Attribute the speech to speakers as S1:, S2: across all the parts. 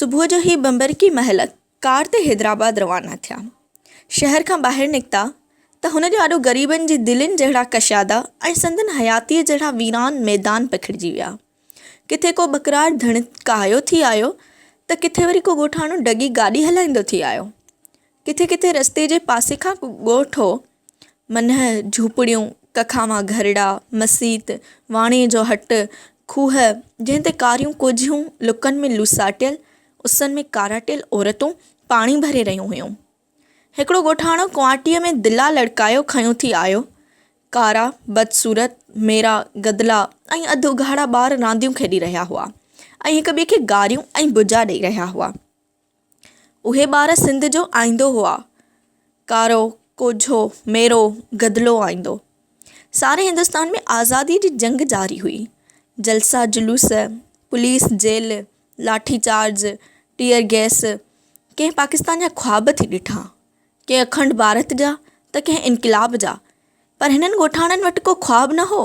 S1: صبح جو هي ڀنڀرڪي مهل ڪار تي حيدرآباد روانا ٿيا. شهر کان ٻاهر نڪتا ته هن جي آڏو غريبن جي دلين جهڙا ڪشادا ۽ سندن حياتيء جهڙا ويران ميدان پکڙجي ويا. ڪٿي ڪو ٻڪرار ڌڻ ڪاهيو ٿي آيو ته ڪٿي وري ڪو ڳوٺاڻو ڍڳي گاڏي هلائيندو ٿي آيو. ڪٿي ڪٿي رستي جي پاسي کان ڪو ڳوٺ هو. منهه جهوپڙيون، ڪکاوان گهرڙا، مسيت، واڻيي جو هٽ، کوهه، جنهن تي ڪاريون ڪوجهيون لڪن ۾ لوساٽيل، اسن ۾ ڪاراٽيل عورتون پاڻي ڀري رهيون هيون. هڪڙو ڳوٺاڻو ڪنواٽيء ۾ دلا لڙڪايو کنيو ٿي آيو. ڪارا، بدصورت، ميرا، گدلا ۽ اڌ اگهاڙا ٻار رانديون کيڏي رهيا هئا ۽ هڪ ٻئي کي گاريون ۽ بجا ڏئي رهيا هئا. اهي ٻار سنڌ جو آئيندو هئا. ڪارو، ڪوجهو، ميرو، گدلو آئيندو. ساري هندستان ۾ آزاديء جي جنگ جاري هئي. جلسا جلوس، پوليس جيل، لاٺي چارج، ٽيئر گئس، ڪنهن پاڪستان جا خواب ٿي ڏٺا، ڪنهن اکنڊ ڀارت جا ته ڪنهن انقلاب جا. پر هنن ڳوٺاڻن وٽ ڪو خواب نه هو.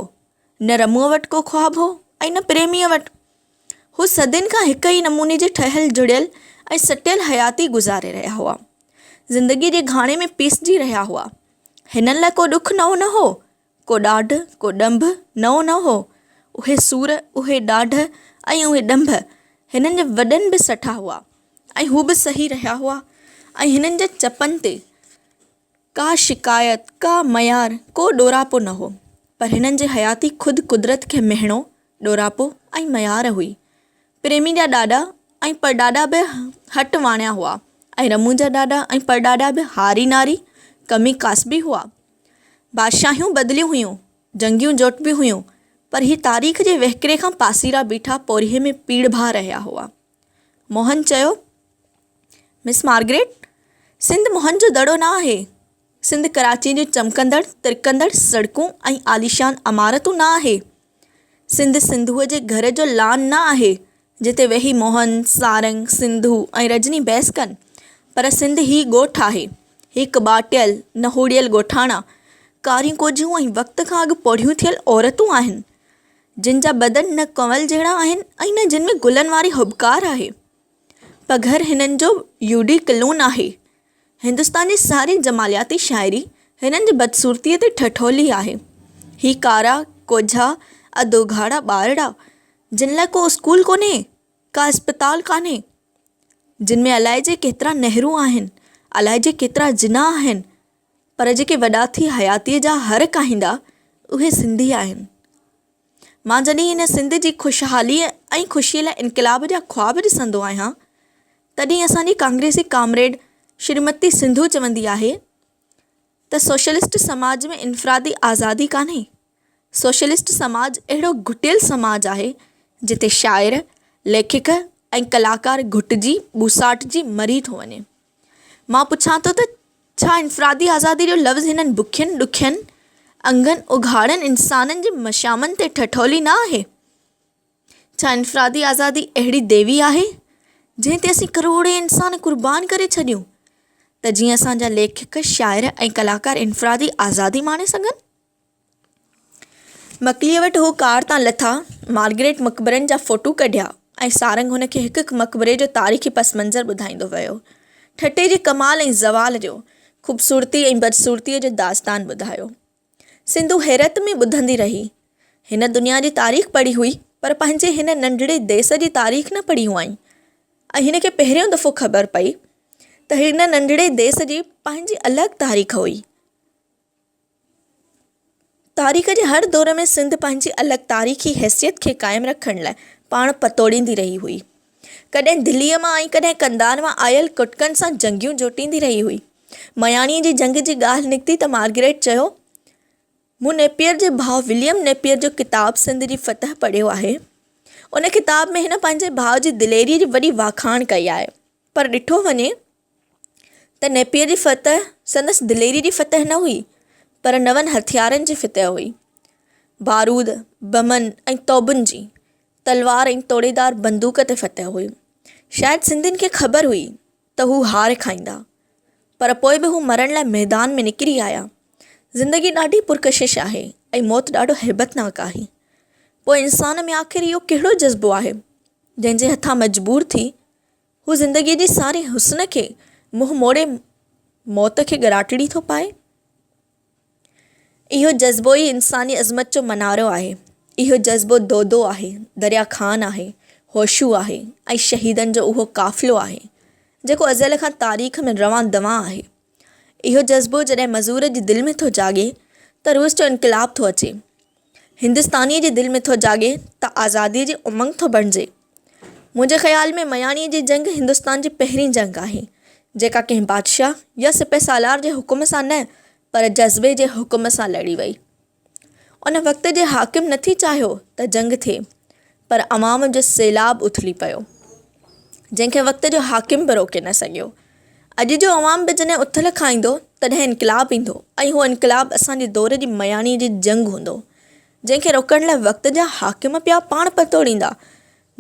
S1: نه رموء وٽ ڪو خواب هو ۽ نه پريميء وٽ. هو صدين کان هڪ ئي نموني جي ٺهيل جڙيل ۽ سٽيل حياتي گذاري رهيا هئا. زندگيء جي گهاڻي ۾ پيسجي رهيا هئا. هنن لاء ڪو ڏک نئون نه هو، ڪو ڏاڍ، ڪو ڏنڀ نئون نه هو. اهي سور، اهي ڏاڍ ۽ اهي ڏنڀ هنن جي وڏن به سٺا هئا ۽ هو به سهي رهيا هئا ۽ هنن جي چپن تي ڪا شڪايت، ڪا ميار، ڪو ڏوراپو نه هو، پر هنن جي حياتي خود قدرت کي مهڻو، ڏوراپو ۽ ميار هئي. پريمي جا ڏاڏا ۽ پڙڏاڏا به هٽ واڻيا هئا ۽ رمون جا ڏاڏا ۽ پڙڏاڏا به هاري ناري، ڪمي ڪاسبي هئا. بادشاهيون بدليون هيون، جنگيون جوٽبيون هيون، پر هي تاريخ جي وهڪري کان پاسيرا بيٺا پورهيي ۾ پيڙبا رهيا هئا. موهن چيو، مس مارگريٽ، سنڌ موهن جو دڙو نه آهي. سنڌ ڪراچيء جون چمڪندڙ ترڪندڙ سڙڪون ۽ عاليشان عمارتون نه آهي. سنڌ سنڌوء جي گهر جو لان نه آهي، جتي ويهي موهن، سارنگ، سنڌو ۽ رجني بحث ڪن، پر سنڌ هي ڳوٺ آهي. هي ڪٻاٽيل، نهوڙيل ڳوٺاڻا، ڪاريون ڪوجهيون ۽ وقت کان اڳ پوڙهيون ٿيل عورتون آهن. جن جا بدن نه ڪنول جهڙا آهن ۽ نه جن ۾ گلن واري هٻڪار آهي. پگهر هنن جو يوڊي ڪلون آهي. هندستان جي ساري جمالياتي شاعري هنن جي بدصورتيء تي ٺٺولي آهي. هي ڪارا، ڪوجها، اڌ اگهاڙا ٻارڙا، جن لاء ڪو اسڪول ڪونهي، ڪا اسپتال ڪانهي، جن ۾ الائجي ڪيترا نهرو آهن، الائجي ڪيترا جناح آهن، پر جيڪي وڏا ٿي حياتيء جا هر ڪاهيندا، اهي سنڌي آهن. مان جڏهن هن سنڌ جي خوشحاليء ۽ خوشيء لاء انقلاب جا خواب ڏسندو آهيان، تڏهن اسان جي ڪانگريسي ڪامريڊ شريمتي سنڌو چوندي آهي ته سوشلسٽ سماج ۾ انفرادي آزادي ڪانهي. سوشلسٽ سماج اهڙو گهٽيل سماج آهي، جتي شاعر، ليکڪ ۽ ڪلاڪار گهٽجي، ٻوساٽجي مري ٿو وڃي. مان پڇان ٿو ته ڇا انفرادي آزادي جو لفظ هنن بکين ڏکين انگن اگهاڙن انسانن جي مشامن تي ٺٺولي نه آهي؟ ڇا انفرادي آزادي اهڙي ديوي آهي جنهن تي اسين ڪروڙين انسان قربان ڪري ڇڏيون ته جيئن اسان جا ليکڪ، شاعر ۽ ڪلاڪار انفرادي آزادي ماڻي سگهن؟ مڪليء وٽ هو ڪار تان لٿا. مارگريٽ مقبرن جا فوٽو ڪڍيا ۽ سارنگ هن کي هڪ هڪ مقبري جو تاريخي پس منظر ٻڌائيندو ويو. ٺٽي جي ڪمال ۽ زوال جو، خوبصورتي ۽ بدصورتيء جو داستان ٻڌايو. سنڌو حيرت ۾ ٻڌندي رهي. هن دنيا جي تاريخ پڙهي هئي، پر پنهنجي هن ننڍڙي ديس جي تاريخ نه پڙهي هئائين ۽ هن کي پهريون دفعو خبر پئي ته هن ننڍڙي ديس جي پنهنجي الڳ تاريخ هئي. تاريخ جي هر دور ۾ سنڌ پنهنجي الڳ تاريخي حيثيت کي قائم رکڻ لاء پاڻ پتوڙيندي رهي هئي. ڪڏهن دليء مان ۽ ڪڏهن قنڌار مان آيل ڪٽڪن سان جنگيون جوٽيندي رهي هئي. مياڻيء جي جنگ جي ڳالهه نڪتي ته مارگريٽ چيو، مون نيپئر جي ڀاء وليم نيپئر جو ڪتاب سنڌ جي فتح پڙهيو آهي. ان ڪتاب ۾ هن پنهنجي ڀاء جي دليريء جي وڏي واکاڻ ڪئي آهي. پر ڏٺو وڃي ته نيپئر جي فتح سندس دليري جي فتح نه هئي پر نون هٿيارن جي فتح هئي. بارود، بمن ۽ توبن جي، تلوار ۽ توڙيدار بندوق تي فتح هئي. شايد سنڌين کي خبر هئي ته هو هار کائيندا پر پوء به هو مرڻ لاء ميدان ۾ نڪري آيا. زندگي ڏاڍي پرڪشش آهي ۽ موت ڏاڍو هيبتناڪ آهي. پوء انسان ۾ آخر اهو ڪهڙو جذبو آهي جنهن جي هٿان مجبور ٿي هو زندگيء جي ساري حسن کي منهن موڙي موت کي ڳراٽڙي ٿو پائي. اهو جذبو ئي انساني عظمت جو منارو آهي. اهو جذبو دودو آهي، دريا خان آهي، هوشو آهي ۽ شهيدن جو اهو قافلو آهي، جيڪو ازل کان تاريخ ۾ روان دوان آهي. اهو جذبو جڏهن مزور جي دل ۾ ٿو جاڳي ته روس جو انقلاب ٿو اچي. هندستانيء جي دل ۾ ٿو جاڳي ته آزاديء جي امنگ ٿو بڻجي. منهنجي خيال ۾ مياڻيء جي جنگ هندستان جي پهرين جنگ آهي، جيڪا ڪنهن بادشاهه يا سپهه سالار جي حڪم سان نه پر جذبي جي حڪم سان لڙي وئي. ان وقت جي حاڪم نٿي چاهيو ته جنگ ٿئي، پر عوام جو سيلاب اٿلي پيو، جنهن کي وقت جو حاڪم به روڪي نه سگهيو. اڄ جو عوام به جڏهن اٿل کائيندو تڏهن انقلاب ايندو ۽ اهو انقلاب اسان جي دور جي مياڻي جي جنگ هوندو، جنهن کي روڪڻ لاء وقت جا حاڪم پيا پاڻ پتوڙيندا،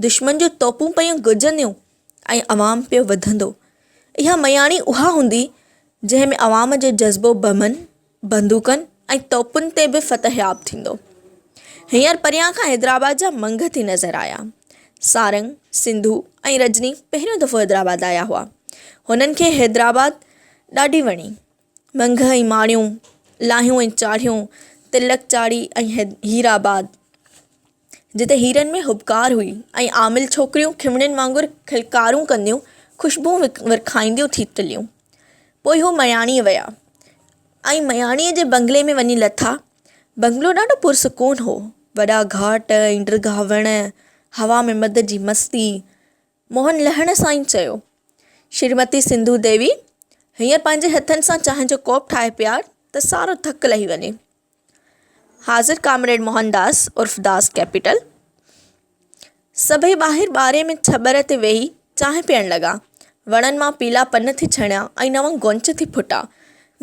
S1: دشمن جون توپون پيون گجنديون ۽ عوام پيو وڌندو. اها مياڻي اها هوندي، جنهن ۾ عوام جو جذبو بمن، بندوقن ۽ توپن تي به فتحياب ٿيندو. هينئر پريان کان حيدرآباد جا منگهه ٿي نظر آيا. سارنگ، سنڌو ۽ رجني پهريون دفعو حيدرآباد آيا هئا. هنن کي حيدرآباد ڏاڍي وڻي. منگهه ۽ ماڙيون، لاهيون ۽ چاڙهيون، تلڪ چاڙهي ۽ هيرآباد، جتي هيرن ۾ هٻڪار هئي ۽ عامل ڇوڪريون کنوڻين وانگر کلڪارون ڪنديون خوشبو ورکائينديون ٿي ٽليون. پوء هو مياڻيء ويا ۽ مياڻيء جي بنگلي ۾ وڃي لٿا. بنگلو ڏاڍو پرسڪون هو. وڏا گهاٽ ۽ ڊگها وڻ، هوا ۾ مڌ جي مستي. موهن لهڻ سان ئي چيو، شريمتي سنڌو ديوي، هينئر پنهنجي هٿن سان چانهه جو ڪوپ ٺاهي پيار ته سارو ٿڪ لهي وڃي. حاضر ڪامريڊ موهن داس عرف داس ڪيپيٽل. سڀئي ٻاهر ٻاري ۾ ڇٻر تي ويهي چانهه پيئڻ لڳا. وڻن مان پيلا پن ٿي ڇڻيا ۽ نوان گونچ ٿي ڦٽا.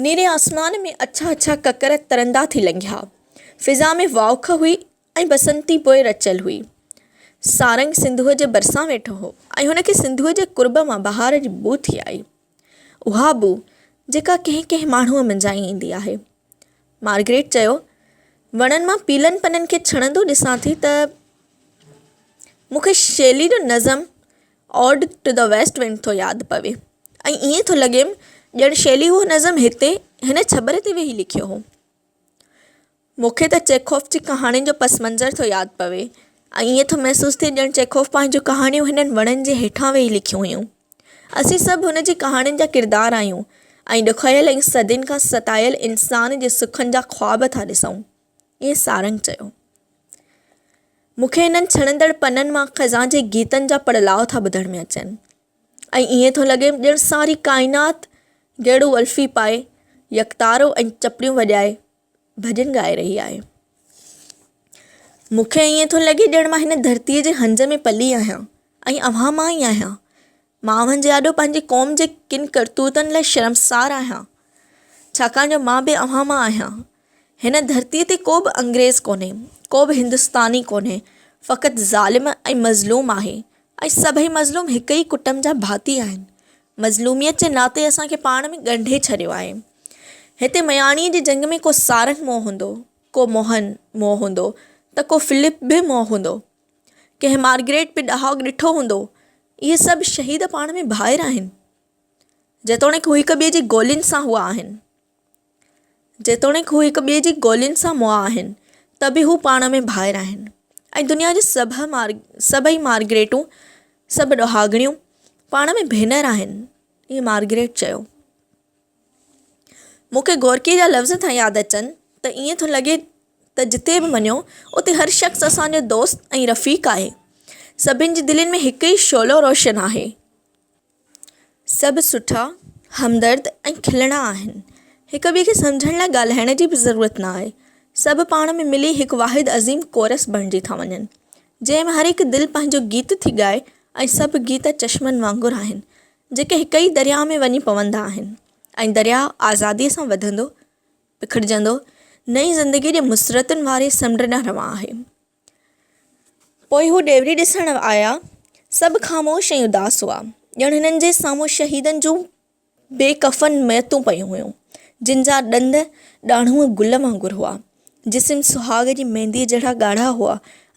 S1: نيري آسمان ۾ اڇا اڇا ڪڪر ترندا ٿي لنگهيا. فضا ۾ واوک هئي ۽ بسنتي بوء رچيل هئي. سارنگ سنڌوء جي ڀرسان ويٺو هو ۽ هن کي سنڌوء جي قرب مان بهار جي بوء ٿي آئي. اها بوء جيڪا ڪنهن ڪنهن ماڻهوء منجهان ئي ايندي آهي. مارگريٽ چيو، وڻن مان پيلن پنن کي ڇڻندو ڏسان ٿي ته مون کي شيلي جو نظم Ode to the West Wind ٿو ياد پوي ۽ ائين ٿو لڳيم ڄڻ شيلي اهو نظم هتي هن ڇٻر تي ويهي لکيو هو. مون کي ته چيخوف جي ڪهاڻين جو پس منظر ٿو ياد پوي ۽ ائين ٿو محسوس ٿئي ڄڻ چيخوف پنهنجون ڪهاڻيون هنن وڻن جي هيٺان ويهي لکيون هيون. اسين سڀ هن جي ڪهاڻين جا ڪردار آهيون ۽ ڏکويل ۽ صدين کان ستايل انسان جي سکن جا خواب ٿا ڏسون. ائين سارنگ چيو. مون کي هنن ڇڻندڙ پنن مان خزان جي گيتن جا پڙلاء ٿا ٻڌڻ ۾ اچن ۽ ائين ٿو لڳي ڄڻ ساري ڪائنات گيڙو الفي پائي يڪتارو ۽ چپڙيون وڄائي ڀڄن ڳائي رهي آهي. مون کي ائين ٿو لڳي ڄڻ مان هن ڌرتيء جي هنج ۾ پلي آهيان ۽ اوهان مان ئي آهيان. مان اوهان جي آڏو پنهنجي قوم جي ڪن ڪرتوتن لاء شرمسار آهيان، ڇاڪاڻ جو مان به اوهان مان آهيان. هن ڌرتيء تي ڪو به انگريز ڪونهي، ڪو به هندستاني ڪونهي، فقط ظالم ۽ مظلوم آهي ۽ سڀئي مظلوم هڪ ئي ڪٽنب جا ڀاتي آهن. مظلوميت جي ناتي اسان کي پاڻ ۾ ڳنڍي ڇڏيو آهي. هتي مياڻيء جي جنگ ۾ ڪو سارنگ مئو هوندو، ڪو موهن مئو هوندو ته ڪو فلپ به مئو هوندو. ڪنهن مارگريٽ به ڏهاڳ ڏٺو هوندو. اهي سڀ شهيد پاڻ ۾ ڀائر آهن. جيتوڻيڪ هو هڪ ٻئي جي گولين سان هئا آهن. جيتوڻيڪ هو هڪ ٻئي جي گولين سان مئا آهن ته به هو پاڻ ۾ ڀائر آهن ۽ دنيا جون سڀ سڀئي مارگريٽون سڀ ڏهاڳڻيون پاڻ ۾ ڀينر آهن. ائين مارگريٽ چيو. مون کي گورڪيء جا لفظ ٿا ياد اچن ته ائين ٿو لڳي ته جتي به وڃو اتي هر شخص اسان جو دوست ۽ رفيق آهي. سڀن جي دلين ۾ هڪ ئي شعلو روشن آهي. سڀ سٺا، همدرد ۽ کلڻا آهن. هڪ ٻئي کي سمجهڻ لاء ڳالهائڻ جي به ضرورت نه آهي. سڀ پاڻ ۾ ملي هڪ واحد عظيم ڪورس بڻجي ٿا وڃن، جنهن ۾ هر هڪ دل پنهنجو گيت ٿي ڳائي ۽ سڀ گيت چشمن وانگر آهن، جيڪي هڪ ئي درياء ۾ وڃي پوندا آهن ۽ درياء آزاديء سان وڌندو، پکڙجندو، نئين زندگيء جي مسرتن واري سمنڊ ڏانهن روان آهي. پوء هو ڏيوري ڏسڻ آيا. سڀ خاموش ۽ اداس هئا. ڄڻ هنن جي سامهون شهيدن جون بي ڪفن ميتون پيون هيون، جن جا ڏند ڏاڙهونء گل وانگر هئا. جسم سهاڳ جي مينديء جهڙا ڳاڙها هئا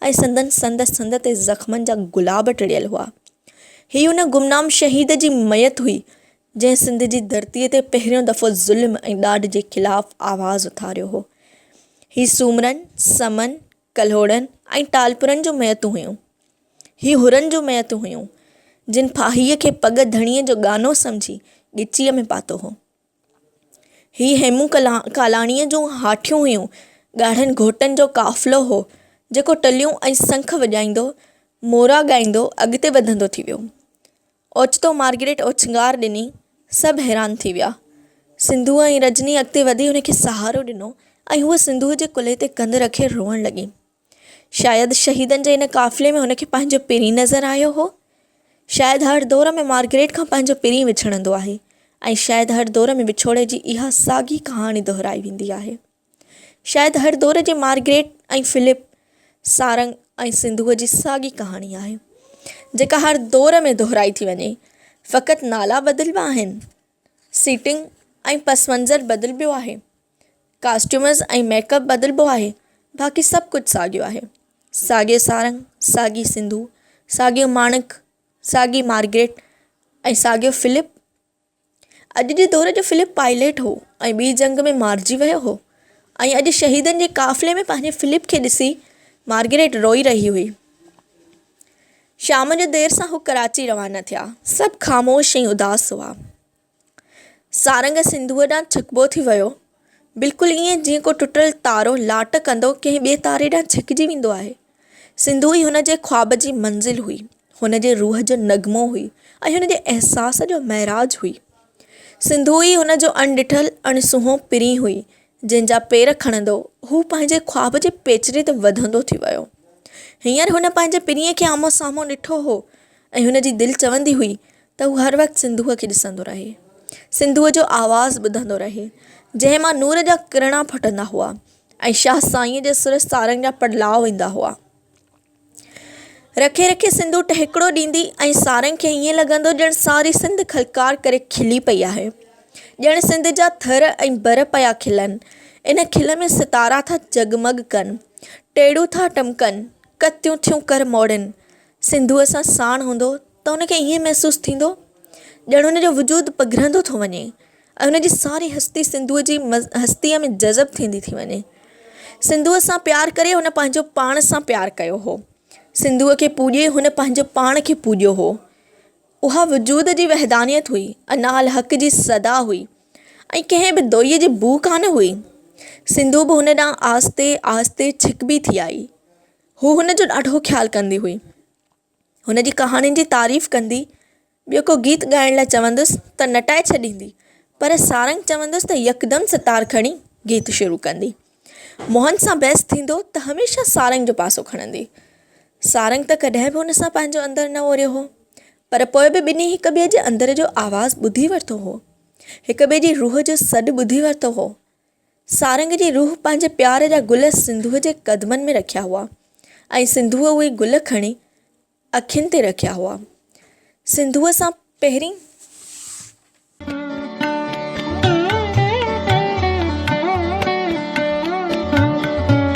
S1: ۽ سندن سنڌ سنڌ تي زخمن جا گلاب ٽڙيل هئا. هي ان گمنام شهيد جي ميت هئي، جنهن سنڌ جي ڌرتيء تي پهريون دفعو ظلم ۽ ڏاڍ جي خلاف آواز اٿاريو هو. هي سومرن، سمن، ڪلهوڙن ۽ ٽالپرن جون ميتون هيون. هي حرن جون ميتون هيون، جن ڦاهيء کي پڳ ڌڻيء جو ڳانو سمجهي ڳچيء ۾ پاتو هو. هي هيمون ڪالاڻيء جون هاٺيون هيون، ڳاڙهن گهوٽن جو قافلو هو، جيڪو ٽليون ۽ سنک وڄائيندو، مورا ڳائيندو اڳتي وڌندو ٿي ويو. اوچتو مارگريٽ اوڇنگار ڏني، سڀ حيران ٿي ويا. سنڌوء ۽ رجني اڳتي وڌي هن کي سهارو ڏنو ۽ هوء سنڌوء جي ڪلهي تي ڪنڌ رکي روئڻ لڳي. شايد شهيدن جي ان قافلي ۾ هن کي پنهنجو پرين نظر آيو هو. شايد هر دور ۾ مارگريٽ کان پنهنجو پرين وڇڙندو آهي ۽ شايد هر دور ۾ وڇوڙي جي اها ساڳي ڪهاڻي دهرائي ويندي آهي. شايد هر دور جي مارگريٽ ۽ فلپ، سارنگ ۽ سنڌوء جي ساڳي ڪهاڻي آهي، جيڪا هر دور ۾ دهرائي ٿي وڃي. فقط نالا بدلبا آهن، سيٽنگ ۽ پسمنظر بدلبو آهي. ڪاسٽيومز ۽ ميڪ اپ بدلبو آهي، باقي سڀ ڪجهه ساڳيو آهي. ساڳيو سارنگ، ساڳي سنڌو، ساڳيو ماڻڪ، ساڳي مارگريٽ ۽ ساڳيو فلپ. اڄ جي دور جو فلپ پائليٽ هو ۽ ٻي جنگ ۾ مارجي ويو هو ۽ اڄ شهيدن جي قافلي ۾ پنهنجي فلپ کي ڏسي مارگريٽ روئي رهي هئي. شام جو دير سان هو ڪراچي روانا ٿيا. سڀ خاموش ۽ اداس هئا. سارنگ سنڌوء ڏانهن ڇڪبو ٿي ويو. بلڪل ائين جيئن ڪو ٽٽل تارو لاٽ ڪندو ڪنهن ٻئي تاري ڏانهن ڇڪجي ويندو آهي. سنڌو ئي هن جي خواب جي منزل هئي، هن جي روح جو نغمو هئي ۽ هن جي احساس جو معراج هئي. سنڌو ئي هن جو اڻ ڏٺل، اڻ سونهون پرين هئي، جنهن جا پير کڻندو هو پنهنجي خواب جي پيچري تي وڌندو ٿي ويو. هينئر هن پنهنجي پرينء کي آمهون سامهون ڏٺو هو ۽ هن جي دل چوندي هئي ته هو هر وقت سنڌوء کي ڏسندو رهي، سنڌوء جو آواز ٻڌندو رهي، جنهن مان نور جا ڪرڻا ڦٽندا هئا ۽ شاهه سائينء جي سر سارنگ جا پڙلاء ايندا هئا. رکي رکي سنڌو ٽهڪڙو ڏيندي ۽ سارنگ کي ائين لڳندو ڄڻ ساري سنڌ کلڪار ڪري کلي پئي آهي. ڄڻ سنڌ جا ٿر ۽ بر پيا کلن. ان کل ۾ ستارا ٿا جڳمڳ ڪن، ٽيڙو ٿا ٽمڪن، ڪتيون ٿيون ڪر موڙين. سنڌوء سان ساڻ هوندو ته هن کي ائين محسوس ٿيندو ڄڻ هن جو وجود پگهرندو ٿو وڃي ۽ هن جي ساري هستي سنڌوء جي هستيء ۾ جذب ٿيندي ٿي وڃي. سنڌوء سان پيار ڪري هن پنهنجو پاڻ سان پيار ڪيو هو. سنڌوء کي پوڄي هن پنهنجو پاڻ کي پوڄيو هو. اها وجود جي وحدانيت هئي، انا الحق جي صدا هئي ۽ ڪنهن به دوئيء جي بوء ڪانه هئي. سنڌو به هن ڏانهن آهستي آهستي ڇڪبي ٿي آئي. هوء هن جو ڏاڍو خيال ڪندي هئي. هن جي ڪهاڻين جي تعريف ڪندي، ٻيو ڪو گيت ڳائڻ لاء چوندس ته نٽائي ڇڏيندي، پر سارنگ چوندس ته يڪدم ستار کڻي گيت شروع ڪندي. موهن سان بحث ٿيندو ته هميشه سارنگ جو پاسو کڻندي. سارنگ ته ڪڏهن به هن سان پنهنجو اندر نه اوريو هو، پر پوء به ٻنهي هڪ ٻئي جي اندر جو آواز ٻڌي ورتو هو. هڪ ٻئي جي روح جو سڏ ٻڌي ورتو هو. سارنگ جي روح پنهنجي پيار جا گل سنڌوء جي قدمن ۾ رکيا هئا ۽ سنڌوء اهي گل کڻي اکين تي رکيا هئا. سنڌوء سان پهرين.